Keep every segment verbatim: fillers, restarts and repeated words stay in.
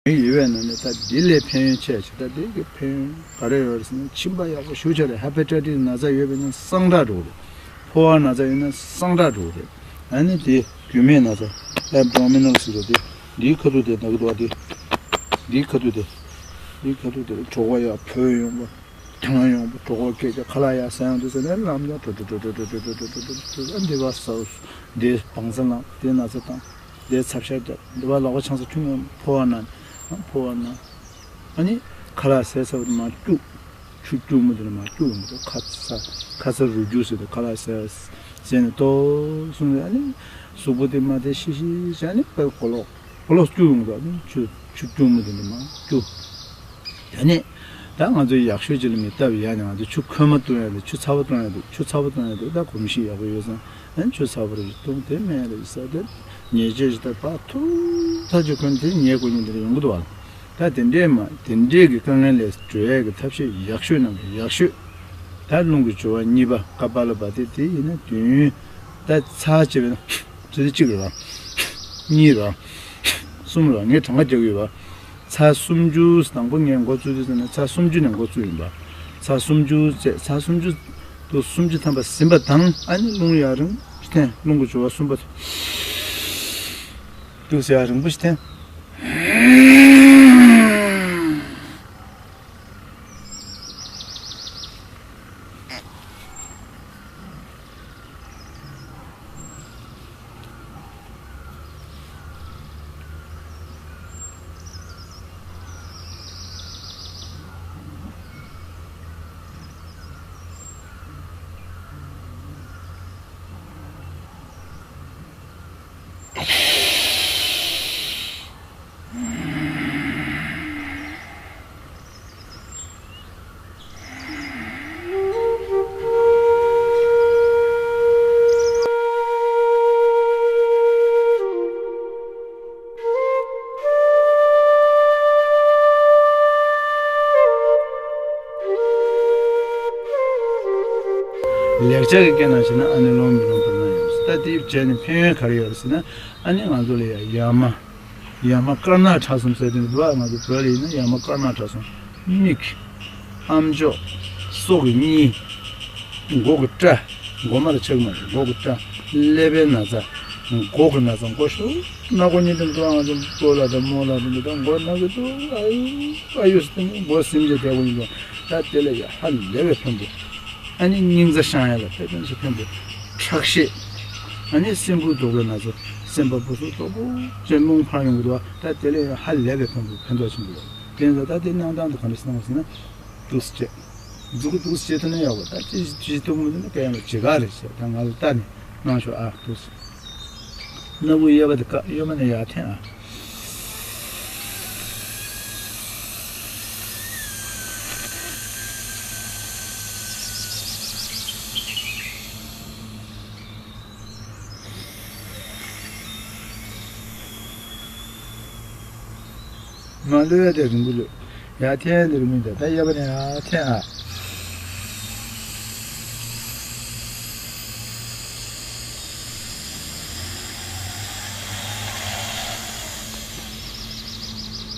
ཡོད་པའི་ནང་ནས་ད་འདི་ལས་ཕན་ཡོན་ཆེ་ཆེ། ད་འདི་གི་ཕན་ཡོན་ག་རེ་ཡོད་རེད་ཟེར་ན། མཆིན་པ་ཡག་པོ་ཞེ་པོ་ཅིག་རེད། ཧེ་པ་ཊའི་ཊིས་ན་ཚ་ཡོད་པ་ཡིན་ན་སངས་དྲག་འགྲོ་གི་རེད། ཕོ་བ་ན་ཚ་ཡོད་ན་སངས་དྲག་འགྲོ་གི་རེད། ཨ་ནི་དེ་རྒྱུས་མེད་ན་ཚ་ཨེབ་ཌོ་མི་ནལ་ཟེར་བ་དེ། འདིའི་ཁ་ཐུག་དེ་ན་གི་འདུག་བ། དེ་འདིའི་ཁ་ཐུག་དེ། འདིའི་ཁ་ཐུག་དེ་གྲོད་ཁོག་ཡར་བུད་ཡོང་བ། ཐང་ཡོང་བ། གྲོད་ཁོག་སྐད་ཀྱག་ཁ་ལག་ཡར་ཟ་ཡོང་དུས་ཟེར་ནས་ལམ་ཡང་ཏོ་ཏོ་ཏོ་ཏོ་ཨ་འདི་བ་ཟ། འདི་བང་ས་ལངས། འདི་ན་ཚ་བཏང་། འདི་ཚབ་ཤ་རྒྱག་འདི་བ་ལག་པ་འཆང་ས་ཁྱོད་ངོ་ཕོ་བ་ན། ཕོ་བ་ན། ཨ་ནི་ཁ་ལག་ཟས་ཚར་བ་དེ་མར་སྐྱུག་ཆུ་སྐྱུག་མོ་དེ་ལ་མར་སྐྱུག་ཡོང་གི་འདུག་ཁ་ཚ། ཁ་ཚ་རུ་སྐྱུག་ཟེར་དུས་ཁ་ལག་ཟས་ཟས་ནས་ཏོག་སོང་ནས། ཨ་ནི་གཟུགས་པོ་དེ་མར་དེ་ཤི་ཤི་བྱས་ནས་པའི་གོ་ལོག་གོ་ལོག་སྐྱུག་ཡོང་གི་འདུག་ཨ་ནི་ཆུ་ཆུ་སྐྱུག་མོ་དེ་ལ་མར་སྐྱུག་ད་ནི་ད་ང་ཚོ་ཡག་ཤོས་ཅིག་ལ་མི་ལྟ་བ་ཡ་ནི། ང་ཚོ་ཆུ་ཁོལ་མ་བཏུང་ཡ་དེ། ཆུ་ཚ་བ་བཏུང་ཡ་དེ། ཆུ་ཚ་བ་བཏུང་ཡ་དེ་ད་གོམས་གཤིས་ཡག་པོ་ཡོད་ཙང་། ཨ་ནི་ཆུ་ཚ་བ་རེ་བཏུང་། དེ་སྨན་རེ་ཟ། དེ་ཉེས་བྱས་ཞིག་ད་བག་ཐུག་ཐག་ཆོད་ཁོ་ན་དེ་ཉེས་དགོས་མཁན་དེ་ཡོང་གི་འདུག་བ། ད་དེ་འདྲས་མ་དེ་འདྲས་ཀྱི་དཀའ་ངལ་ལས་སྒྲོལ་ཡས་ཀྱི་ཐབས་ཤེས་ཡག་ཤོས་ནང་གི་ཡག་ཤོས། ད་རླུང་གི་སྦྱོར་བ་གཉིས་པ་ཀ་པཱ་ལ་བྷ་ཏི་དེ་ཡིན་ན། དུས་ཡུན་ད་ཚར་བྱས་པ་ན་ཚོད་ལྟ་གཅིག་རེད་བ། གཉིས་རེད་བ། གསུམ་རེད་བ། ངས་གྲངས་ཀ་རྒྱག་གི་ཡོད་བ། ཚར་སུམ་ཅུ། དང་པོ་ངས་འགོ་བཙུགས་དུས་ཙམ་ནས་ཚར་སུམ་ཅུ་ནས་འགོ་བཙུགས་ཡིན་པ། ཚར་སུམ་ཅུ་ཚད། ཚར་སུམ་ཅུ་དུ་སུམ་ཅུ་ཐམ་པ་ཟིན་པ་དང་། ཨ་ནི་རླུང་ཡར་རིང་པོ་ཞིག་འཐེན། རླུང་གི་སྦྱོར་བ་གསུམ་པ་དུ་ཡར་རིང་པོ་ཞིག་འཐེན། ལེགས་སྦྱར་གྱི་སྐད་ནང་བྱས་ན་ཨ་ནི་རླུང་མི་རླུང་བར་སྣང་ཡོད་ཟེར། ད་དེ་བྱས་ནས་ཕན་ཡོན་ག་རེ་ཡོད་རེད་ཟེར་ན། ཨ་ནི་ང་ཚོ་ལ་ཡ་ཡ་མ། ཡ་མ་དཀར་ནག་ཕྲ་གསུམ་ཟེར་དུས་འདུག་བ། ང་ཚོ་བོད་ལ་ཡིན་ན་ཡ་མ་དཀར་ནག་ཕྲ་གསུམ། མིག་ཨམ་ཅོག་སོ་གི་གཉིས། མགོ་གི་སྐྲ། མགོ་མ་ལ་ཆགས་མ་རེད། མགོ་གི་སྐྲ། ཀླད་པའི་ན་ཚ། མགོ་གི་ན་ཚ། མགོ་ཤོར་ན་མགོ་གཉིས་དེ་འདུག་ང་ཚོ་སྤོ་ལགས་དང་རྨོ་ལགས་དེ་འདུག་ད་མགོ་ན་གི་འདུག་ཨ་ཡུ་ཨ་ཡུ་ཟེར་ནས་མགོ་སིམ་བྱས་བསྡད་དགོས་ཡིན་འདུག་ད་དེ་ལ་ཡ་ཧ་ལས་པའི་ཕན་པོ། ཨ་ནི་སྙིང་རྩ་བཤང་ཡ་ལ་དཔེ་དོན་ཆེ་ཕན་པོ། ཁྲག་ཤེད། ཨ་ནི་སེམས་ཁུར་རྡོག་པའི་ན་ཚ། སེམས་པ་སྦུ་སུབ་རྡོག་པོ་བྱས་རླུང་འཕར་ཡོང་གི་འདུག་ད་དེ་ལ་ཡ་ཧ་ལས་པའི་ཕན་པོ་ཕན་ཐོགས་ཆེན་པོ་ཡོད། དེ་ཡིན་ཙང་ད་དེ་གནང་སྟངས་དེ་ག་འདྲ་གནང་བ་ཟེར་ན། འདུག་སེ་བྱས། མཛུབ་གུ་འདུག་སེ་བྱས་ཐུབ་ན་ཡག་པོ། ད་ཅི་ཅི་ཐུབ་མི་ཐུབ་ན་སྐད་ཡང་ལ་ཇི་ག་རེད་བྱས། ད་ང་ལ་ལྟ་ནས་གནང་ཤོག་ཨ། འདུག་སེ། སྣ་བུག་གཡས་པ་དེ་བཀག་གཡོན་མ་ནས་ཡར་འཐེན་ཨ། མར་གློད་ཡ་དེ་རིང་པོ་གློད། ཡར་འཐེན་ཡ་དེ་རིང་པོ་འཐེན། ད་གཡས་པ་ནས་ཡར་འཐེན་ཨ།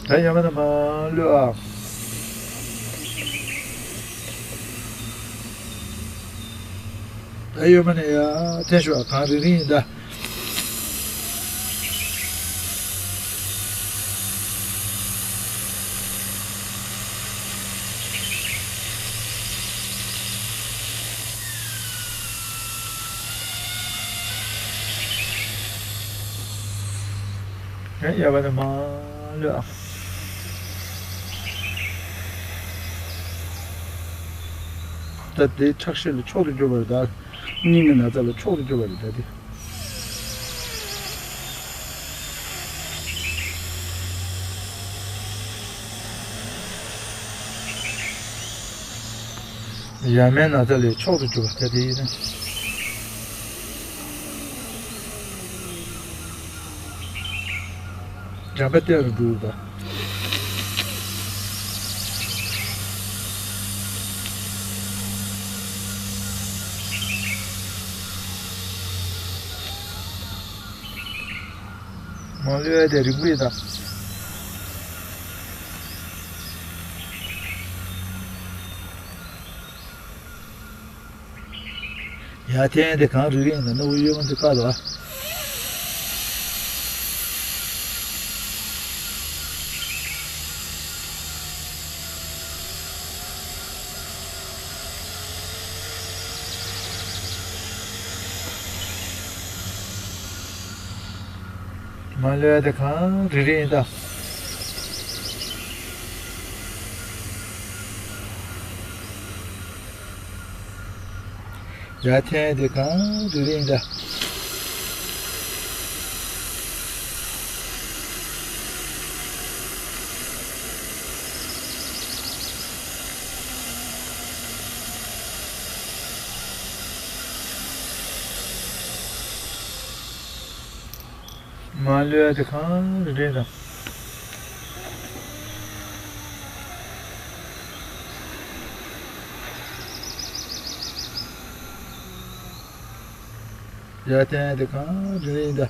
ད་གཡོན་མ་ནས་མར་གློད་ཨ། ད་གཡོན་མ་ནས་ཡར་འཐེན་ཤོག་ཨ། གང་རིང་རིང་ཡིན་ད། ཡང་གཡས་པ་ནས་མར་གློད་ཨ། ད་དེ་ཁྲག་ཤེད་ལ་མཆོག་ཏུ་གྱུར་པ་རེད་ད། སྙིང་གི་ན་ཚ་ལ་མཆོག་ཏུ་གྱུར་པ་རེད་ད་དེ། ཡ་མའི་ན་ཚ་ལས་མཆོག་ཏུ་གྱུར་པ་ད་དེ་ཡིན། འགྲམ་པ་བལྟས་རུ་འགྲོ་ད། མ་གློད་ཡ་དེ་རིང་པོ་ཡིན་ད། ཡ་ཐན་དེ་གང་རིག་རིག་ཡིན་ད་ནོར་བུ་གཡོན་མ་དེ་བཀག་ལ། མ་ལོས་དེ་གང་རིག་རིག་ཡིན་ད། ཡ་ཐན་དེ་གང་རིག་རིག་ཡིན་ད། མ་ལོས་དེ་གང་རེད་དམ། ཡ་ཐན་དེ་གང་རེད་དམ།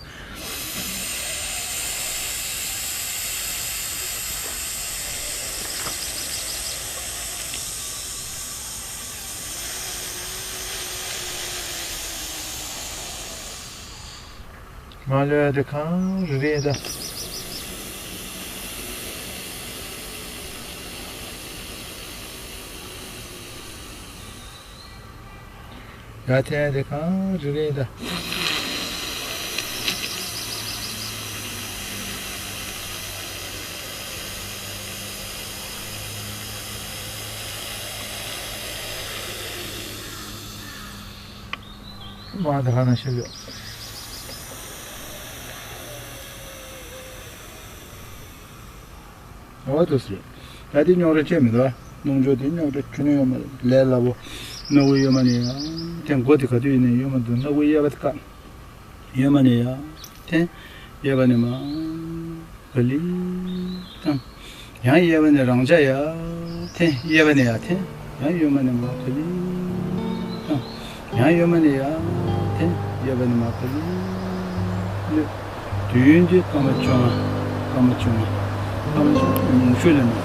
མ་ལོས་དེ་གང་རེད་དམ། ཡ་ཐན་དེ་གང་རེད་དམ། མ་ད་ཧ་ན་ཤི་ཡོད། འོ་དུ་སི། ད་དེ་རྙོག་དྲ་ཅན་མི་འདུག་ནོར་འབྱུང་དེ་རྙོག་དྲ་ཁྱོན་ནས་ཡོད་མ་རེད། ལས་སླ་པོ། ནོར་བུ་གཡོན་མ་ནས་ཡ། དེ་མགོ་དེ་ག་དུས་ཡིན་ནས་གཡོན་མ་འདུག་ནོར་བུ་གཡས་པ་དེ་བཀག་གཡོན་མ་ནས་ཡ། དེ། གཡས་པ་ནས་མར། ག་ལེར་བཏང་། ཡང་གཡས་པ་ནས་རང་འཇགས་ཡར་འཐེན། གཡས་པ་ནས་ཡར་འཐེན། ཡང་གཡོན་མ་ནས་མར་ག་ལེར་བཏང་། ཡང་གཡོན་མ་ནས་ཡར་འཐེན། གཡས་པ་ནས་མར་ག་ལེར་གློད། དུས་ཡུན་དེ་སྐར་མ་བཅོ་ལྔ། སྐར་མ་བཅོ་ལྔ། སྐར་མ་བཅོ་ལྔ་ཉུང་ཤོས་ལ་ནི།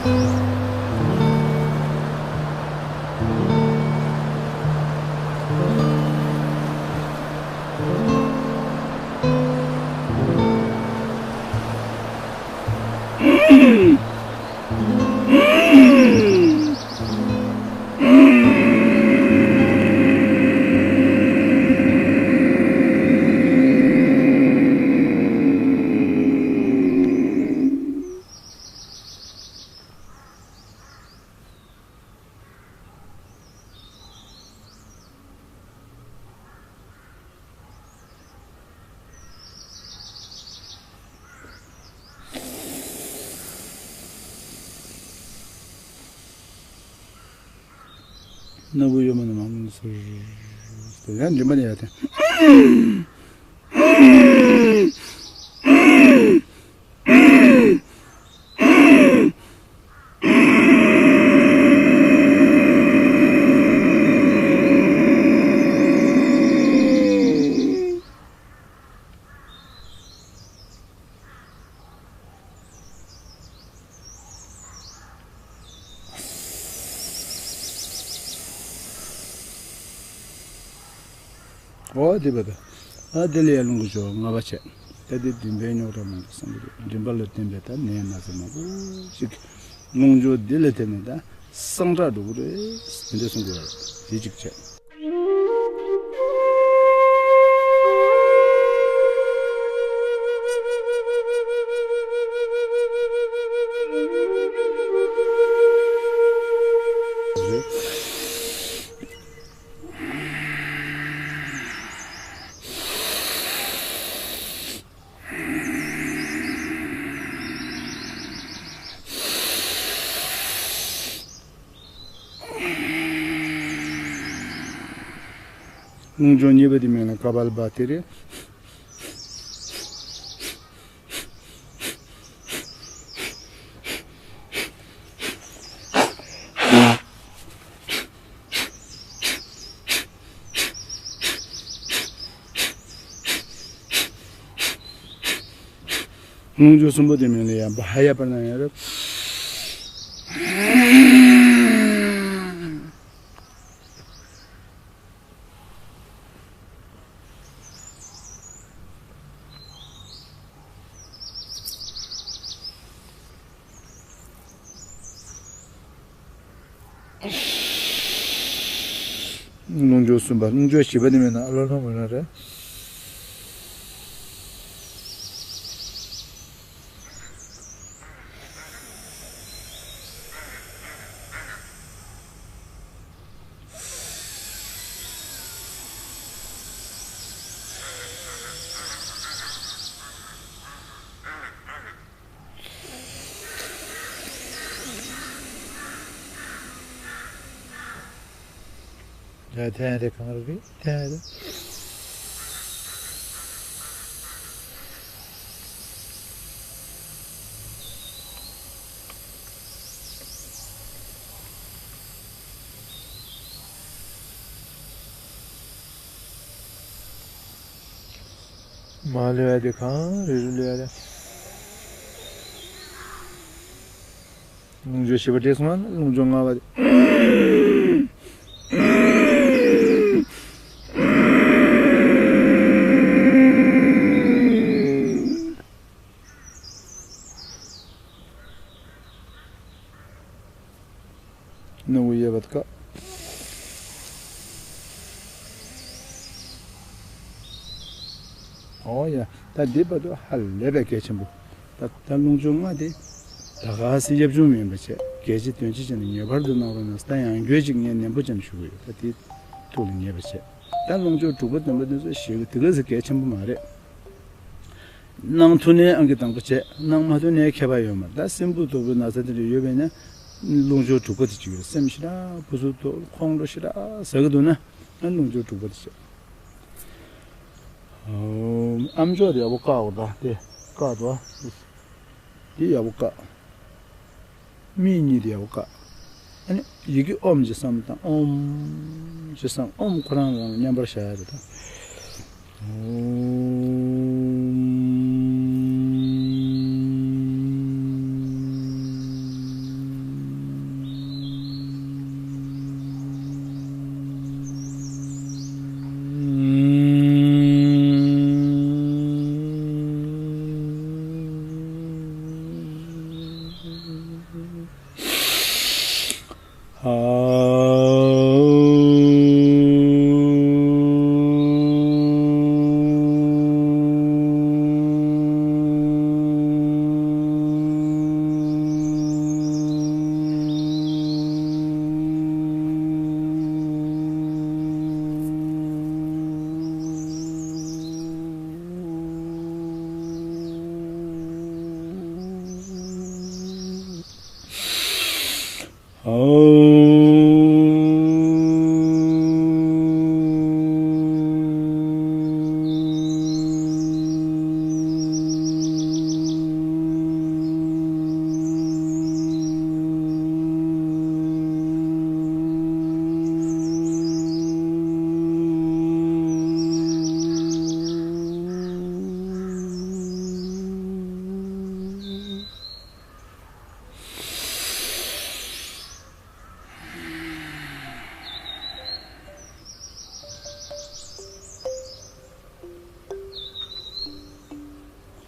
སྣ་བུག་གཡོན་མ་ནས་མར་ཟུར། ཡང་མགྲིན་པ་ནས་ཡར་འཐེན། འོ་དེ་བས་ད། ཨ་དེ་ལས་ཡར་རླུང་གི་སྦྱོར་བ་ལྔ་པ་བྱས། ད་དེ་མགྲིན་པའི་རྙོག་དྲ་མང་པོ་སངས་ཀྱི་རེད། མགྲིན་པ་ལ་བརྟེན་པའི་ད་ནད་ན་ཚ་མང་པོ་ཞིག་རླུང་སྦྱོར་འདི་ལ་བརྟེན་ནས་ད་སངས་དྲག་འགྲོ་གི་རེད། དེ་འདྲ་གསུང་གི་རེད། དེ་གཅིག་བྱས། རླུང་སྦྱོར་གཉིས་པ་དེ་མིང་ལ་ཀ་པལ་བྷ་ཏི་རེད། རླུང་སྦྱོར་གསུམ་པོ་དེ་མིང་ལ་ཡང་བྷ་ཧ་ཡ་པ་ར་ན་ཡ་རེད། རླུང་སྦྱོར་གསུམ་པ། རླུང་སྦྱོར་བཞི་པ་ནི་མེད་ན་ཨ་ལོ་ལོ་མོ་ན་རེད། ཡ་དེ་ཡ་དེ་གང་རེད་དེ་ཡ་དེ། མ་ལུས་ཡ་དེ་གང་རེད་རུ་ལུས་ཡ་དེ། རླུང་སྦྱོར་བཞི་པ་འདྲེས་སོང་ན་རླུང་སྦྱོར་ལྔ་པ་དེ། སྣ་བུག་གཡས་པ་དཀའ། ཨོ་ཡ། ད་འདི་བར་དུ་ཧ་ལས་པའི་གལ་ཆེན་པོ། ད་ད་རླུང་སྦྱོར་ལྔ་དེ་ད་ག་སེ་ཡབ་ཆུང་མིན་པ་བྱས། གལ་ཆེ་དོན་ཆེ་བྱས་ནས་ངེས་པར་དུ་གནང་རོགས་གནང་། ད་ཡང་བསྐྱར་ཅིག་ངས་ནན་པོ་ཅན་ཞུ་གི་ཡོད། ད་དེ་ཐུགས་ལ་ངེས་པ་བྱས། ད་རླུང་སྦྱོར་དྲུག་པ་བདུན་པ་དེ་ཚོ་ཞེ་གི་དེ་ག་སེ་གལ་ཆེན་པོ་མ་རེད། གནང་ཐུབ་ནའི་ཨང་ཀི་དང་པོ་བྱས། གནང་མ་ཐུབ་ནའི་ཁྱད་པར་ཡོད་མ་རེད། ད་སྲིན་འབུ་ལྟ་བུའི་ན་ཚ་དེ་འདྲ་ཡོད་པས་ན་རླུང་སྦྱོར་དྲུག་པ་དེ་གཅིག་ཡོད། སེམས་ཞེ་དྲག་ཕུ་ཚུགས་ཐོག་ཁོང་ཁྲོ་ཞེ་དྲག་ཟ་གི་འདུག་ན་རླུང་སྦྱོར་དྲུག་པ་དེ་བྱས། ཨམ་ཅོག་དེ་ཡག་པོ་བཀག་འོ། ད་དེ་བཀག་འདུག་ཨ། དེ་ཡག་པོ་བཀག་མིག་གཉིས་དེ་ཡག་པོ་བཀག་ཨ་ནི་ཡི་གེ་ཨོམ་ཅེས་བསམ་བཏང་། ཨོམ་ཅེས་བསམ། ཨོམ་ཁོ་རང་རང་ལ་མཉམ་པར་བཞག་ཡ་རེད་ད། ཨོམ།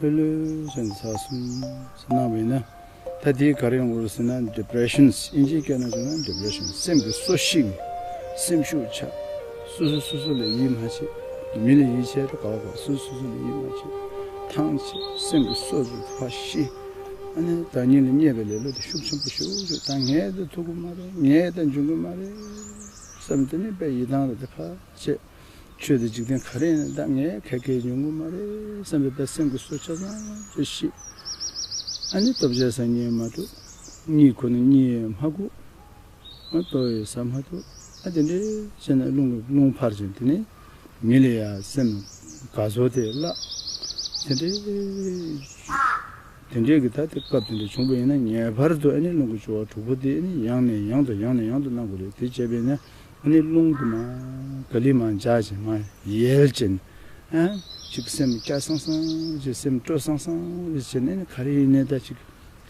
ལྷོད་ལྷོད་བྱས་ནས་ཚར་སོང་ཟེར་གནང་བ་ཡིན་ན། ད་དེའི་ག་རེ་ཡོང་གི་རེད་ཟེར་ན། depressions། དབྱིན་ཇིའི་སྐད་ནང་བྱས་ན་depression། སེམས་ཀྱི་སོ་ཤིང་། སེམས་ཤུགས་ཆག་སོ་སོས་སོ་སོ་ལ་ཡིད་མ་ཆེས། མི་ལ་ཡིད་ཆེས་ད་ག་བ་ག་སོ་སོས་སོ་སོ་ལ་ཡིད་མ་ཆེས། ཐང་ཆད། སེམས་ཀྱི་སོ་རུ་ཕར་ཤི། ཨ་ནི་བདག་ཉིད་ལ་བརྙས་པའི་ལེ་ལོ་དེ་ཤུགས་ཆེན་པོ་ཞེ་པོ་ཅིག་ད་ངས་ད་ཐུབ་ཀྱི་མ་རེད། ངས་ད་འཇོན་གྱི་མ་རེད་བསམ། དེ་ནས་དཔེ་ཡིད་ཐང་ལ་དེ་ཕར་ཆད། ཆོས་དང་འཇིག་རྟེན་ག་རེ་ཡིན་ན་ད་ངས་ག་གེ་འཇོན་གྱི་མ་རེད་བསམ་པའི་དཔེ་སེམས་ཀྱི་སོ་ཆ་ཚང་ཅིག་ཤི། ཨ་ནི་ལྟོ་ཆས་ཟ་སྙིང་མ་འདོད། གཉིད་ཁུག་ན་གཉིད་མ་ཁུག་ཨ་ལྟོ་ཡང་ཟ་མ་ཐུབ། ཨ་དེ་འདྲའི་བྱས་ན་རླུང་གི་རླུང་འཕར་ཅིང་དེ་ནས་མི་ལ་ཡ་སེམས་དགའ་ཚོར་དེ་བརླག་དེ་འདྲའི་དེ་འདྲའི་གི་ད་དེ་སྐབས་དེ་འདྲ་བྱུང་བ་ཡིན་ན་ངེས་པར་དུ་ཨ་ནི་རླུང་གི་སྦྱོར་བ་དྲུག་པོ་དེ་ཨ་ནི་ཡང་ནས་ཡང་དུ་ཡང་ནས་ཡང་དུ་གནང་དགོས་རེད། དེ་བྱས་པས་ན་ཨ་ནི་རླུང་དེ་མར་ག་ལེ་མར་འཇགས་ཅིང་མར་ཡལ་ཅིང་ཨ་ཅིག་སེམས་སྐྱ་སང་སང་ཅིག་སེམས་སྤྲོ་སང་སང་ཅིག་བྱས་ནས་ཨ་ནི་ག་རེ་ཡིན་ནའི་ད་ཅིག་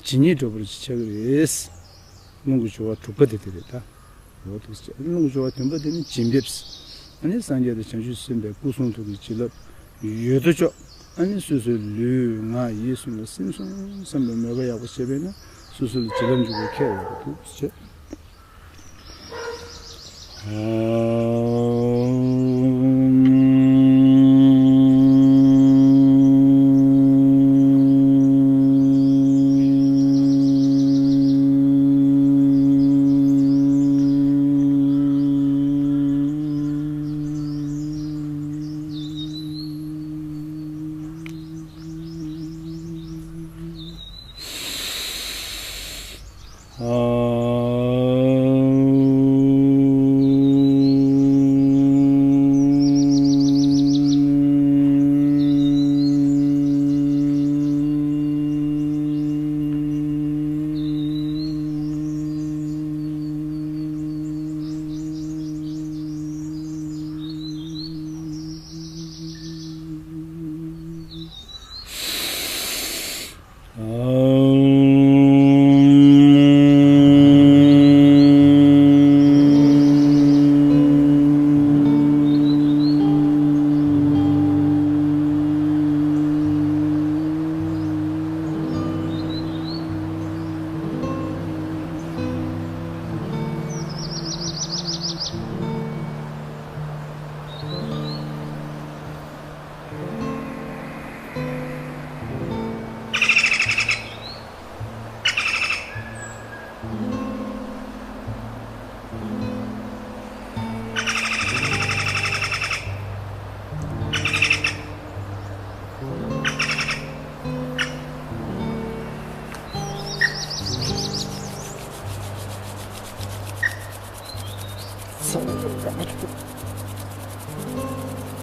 ཇི་སྙེད་འགྲོ་བར་ཆགས་ཀྱི་རེད། རླུང་གི་སྦྱོར་བ་དྲུག་པ་དེ་དེ་རེད་ད། འོ་འདུག་སེ་རླུང་སྦྱོར་བ་བདུན་པ་དེ་ནི་བྱིན་འབེབས། ཨ་ནི་སངས་རྒྱས་དང་བྱང་ཆུབ་སེམས་དཔའི་སྐུ་གསུང་ཐུགས་ཀྱི་བྱིན་རླབས་ཡོད་དོ་ཅོག་ཨ་ནི་སོ་སོའི་ལུས་ངག་ཡིད་གསུམ་ལ་སིམ་སོང་བསམ་པའི་མོས་པ་ཡག་པོ་བྱས་པས་ན་སོ་སོ་ལ་བྱིན་རླབས་འཇུག་པའི་ཁྱད་ཡོད་པ་འདུག་སེ། ཚང་མ་ཐུག